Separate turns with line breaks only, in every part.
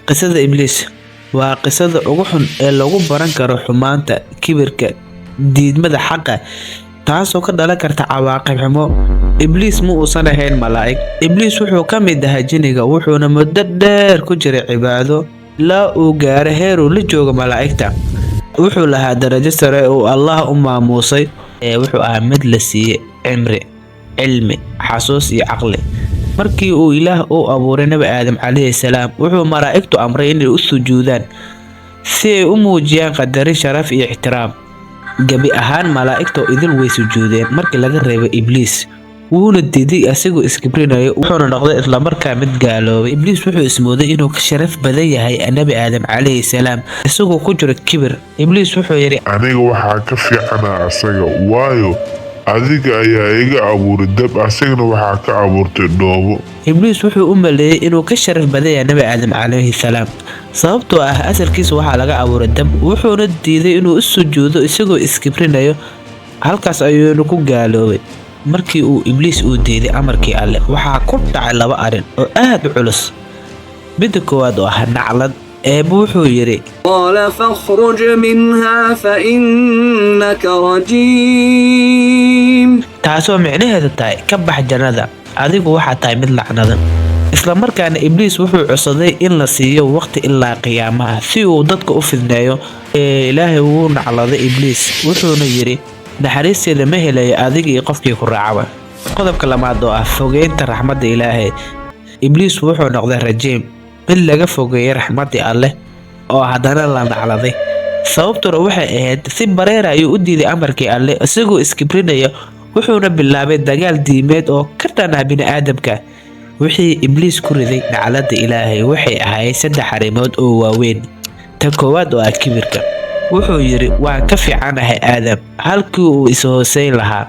Qisada Ibliis waa qisada ugu xun ee lagu baran karo xumaanta, kibirka, diidmada xaqa, taasoo ka dhalan karta cawaaqib xumo. Ibliis ma uusan ahayn malaa'ig. Ibliis wuxuu ka mid ahaa jinniga, wuxuuna muddo dheer ku jiray cibaado ilaa uu gaaray heer uu la joogo malaa'igta. Wuxuu lahaa darajo sare oo Allah u maamuusay. Ee wuxuu ahaa mid la siiyey cimri, cilmi, xasuus iyo caqli. Markii uu Ilaah u abuuray Nabi Aadam calayhi salaam, wuxuu malaa'igtu amray inay u sujuudaan si ay u muujiyaan qadarin, sharaf iyo ixtiraam. Gebi ahaan malaa'igta oo idil way sujuudeen markii laga reebay Ibliis. Wuuna diiday asigoo iskibrinayo, wuxuuna noqday islamarkaa mid gaaloobay. Ibliis wuxuu ismooday inuu ka sharaf badan yahay Nabi Aadam calayhi salaam, isagoo ku jiro kibir. Ibliis wuxuu yidhi:
Aniga waxaa ka fiicanaa asaga, waayo adiga ayaa iga abuuray dab, asagana waxaa ka abuurtay dhoobo.
Ibliis wuxuu u maleeyay inuu ka sharaf badan yahay Nabi Aadam calayhi salaam, sababtoo ah asalkiisa waxaa laga abuuray dab, wuxuuna diiday inuu u sujuudo isagoo iskibrinayo. Halkaas ayuuna ku gaaloobay. Markii uu Ibliis uu diiday amarkii Alle, waxaa ku dhacay laba arrin oo aad u culus. Midda koowaad oo ah naclad. Eebbe wuxuu yidhi:
قال فاخرج منها فإنك رجيم.
Taasoo micnaheedu tahay, ka bax jannada, adigu waxaa tahay mid lacnadan. Isla markaana Ibliis wuxuu codsaday in la siiyo waqti ilaa qiyaamaha si uu dadka u fidneeyo. Ee Ilaahay wuu nacladay Ibliis, wuxuuna yidhi: "Naxariisteeda ma helayo adiga iyo qofkii ku raacaba." Qodobka labaad oo ah fogeynta raxmadda Ilaahay. Ibliis wuxuu noqday rajiim, mid laga fogeeyay raxmaddii Alleh oo haddana la nacladay. Sababtuna waxay ahayd si bareera ayuu u diiday amarkii Alleh isagoo iskibrinaya, wuxuuna bilaabay dagaal diimeed oo ka dhan ah bini'aadamka. Wixii Ibliis ku riday nacladda Ilaahay waxay ahayd saddex arrimood oo waaweyn. Ta koowaad oo ah kibirka. Wuxuu yidhi: "Waan ka fiicanahay Aadam," halkii uu is-hooseyn lahaa.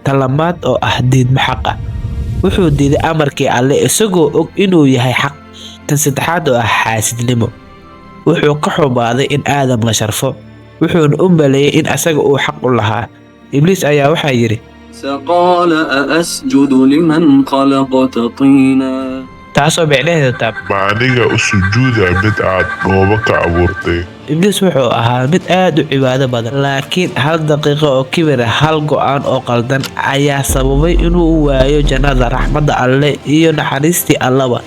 Ta labaad oo ah diidmo xaqa. Wuxuu diiday amarkii Alle isagoo og inuu yahay xaq. Tan saddexaad oo ah xaasidnimo. Wuxuu ka xumaaday in Aadam la sharfo, wuxuuna u maleeyay in asaga uu xaq u lahaa. Ibliis ayaa waxaa yidhi:
قال أأسجد لمن خلقت طينا؟
Taasoo micnaheedu taa
Ma aniga u sujuudaa mid aad dhoobo ka abuurtay?
Ibliis wuxuu ahaa mid aad u cibaado badan, laakiin hal daqiiqo oo kibir ah, hal go'aan oo qaldan ayaa sababay inuu waayo jannada, raxmadda Alle iyo naxariistii Allaba.